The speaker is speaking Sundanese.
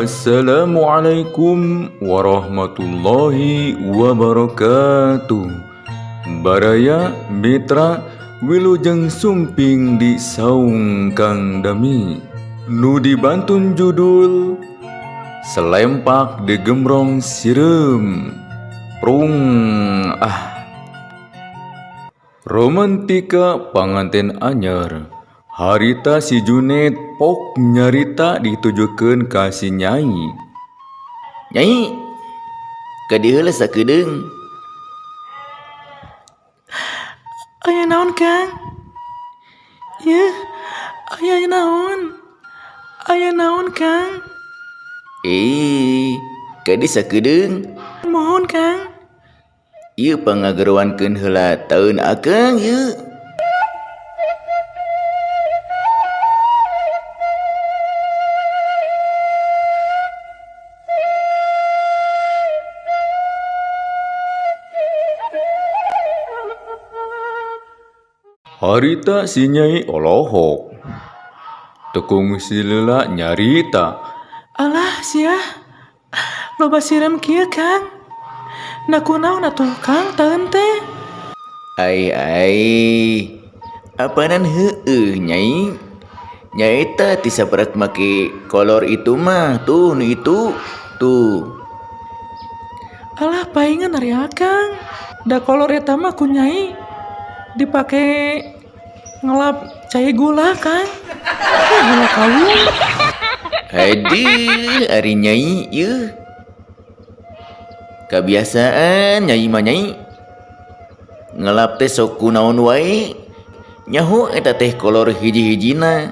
Assalamualaikum warahmatullahi wabarakatuh. Baraya Mitra Wilujeng Sumping di Saung Kang Dami Nu dibantun judul Selempak Digembrong Sireum Prung ah. Romantika panganten anyar. Harita si Junet pok nyarita ditujukeun ka si Nyai. Nyai, ka dieu heula sakedeung. Aya naon, Kang? Yeuh, aya naon? Aya naon, Kang? Eh, ka dieu sakedeung. Mohon, Kang. Ieu pangageroankeun heula taun akang ieu. Harita si Nyai olohok. Teu kungsi lila nyarita. Alah sia, loba sireum kieu Kang. Da kunaon atuh Kang taeun teh? Ai ai, apanan heueuh Nyai. Nyaeta ti saperak make kolor itu mah tuh nu itu tuh. Alah paingan ari Akang. Da kolor eta mah ku Nyai dipake ngelap cai gula Kang. Eh, gula kawung. Haduh ari Nyai yeuh. Kabiasaan Nyai mah Nyai. Ngelap teh sok kunaon wae. Nyaho eta teh kolor hiji-hijina.